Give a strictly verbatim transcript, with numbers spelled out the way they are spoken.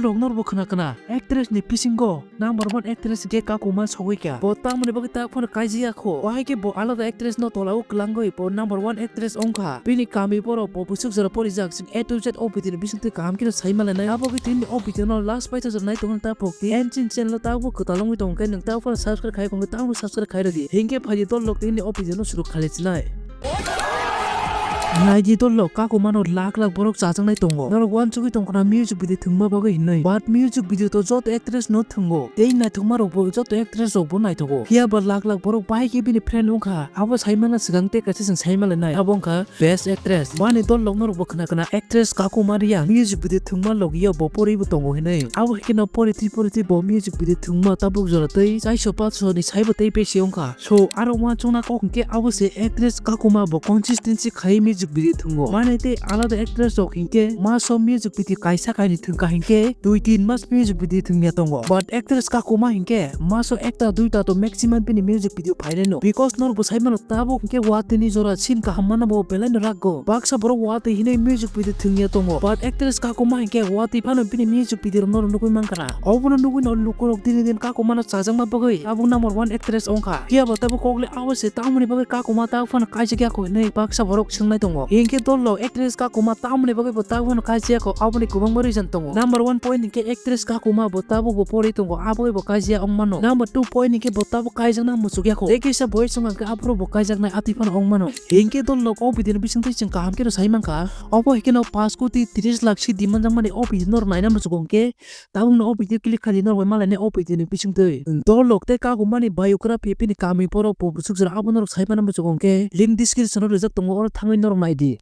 Rok norbo khna khna actress ni bisingo number one actress hinkhe Kakuma sogwi kha. Bo tamoni bagwi tak phano kaijaya kho. Wahai khe bo alada actress no tolao kwlangwi bo number one actress wngkha. Bini kami borok bo bwswk jora porijak, chwng A to Z o video ni bisingtwi kaham kheno sai manlainai. Abo khe tini o video no last paithago nai tongna ta pokti. Engine channel o tabuk kwtal wngwi tongkhe nwng tabuk phano subscribe khai kongkhe tabuk subscribe khai rwdi. Hinkhe phaidi dol lok tini o video no suru khalai chinai. Naidi dol lok Kakuma no lakh lakh borok chajaknai tongo. Norok uansugwi tongkhna music video thwngma bagwi hinwi. But music video to joto actress no thwngo. Tei naithokma rok bo joto actress rok bo naithogo. Phiya ba lakh lakh borok bahai khe bini friend wngkha. Abo sai mana swkang tei kaisa chwng sai manlainai. Abo wngkha best actress. Bani dol lok norok bo khna khna actress Kakuma Reang music video thwngma logi o bo pori bo tongo hinwi. Abo khe no pori twi pori twi bo music video thwngma tabuk jora tei chaiso paso ni saibo tei besi wngkha. So, aro uansukna kok hinkhe abo se actress Kakuma bo consistency khai music video thwngo. Mane tei alada actress rok hinkhe maso music video kaisa kainwi thwngkha hinkhe dui tin mas music video thwngya tongo. But actress Kakuma hinkhe maso ekta duita to maximum bini music video phainai no. Because norok bo sai mano tabuk hinkhe watwi ni jora scene kaham mana bo belai no rakgo. Baksa borok watwi hinwi music video thwngya tongo. But actress Kakuma hinkhe watwi phano bini music video rok norok nugwi mankha na. Obono nugwi no lukurok dini din Kakuma no chajakma bagwi tabuk number one actress wngkha. Phiya bo tabuk kokle abo se tamoni bagwi Kakuma tabuk phano kaijakya kho hinwi baksa borok swngnai tongo. Hinkhe dol lok actress Kakuma tamoni bagwi bo tabuk phano kaijakya kho aboni kwbangma reason tongo. Number one point hinkhe actress Kakuma bo tabuk bo pori tongo aboni bo kaijakya wng mano. Number two point hinkhe bo tabuk kaijakna muchukya kho. Tei kisa boys wngkha hinkhe aphuru bo kaijaknai atwi phano wng mano. Hinkhe dol lok o video ni bisingtwi chwng kaham kheno sai mankha. Obo hinkhe no paanch koti tris lakh si demand jakmani o video norok naina muchukgo hinkhe tabukno o video click khaidi norok bai malainai o video ni bisingtwi. Dol lok tei Kakumani biography bini kami borok bo bwswk jora abo norok sai mana muchukgo hinkhe link description o rijak tongo oro thangwi norok naidi.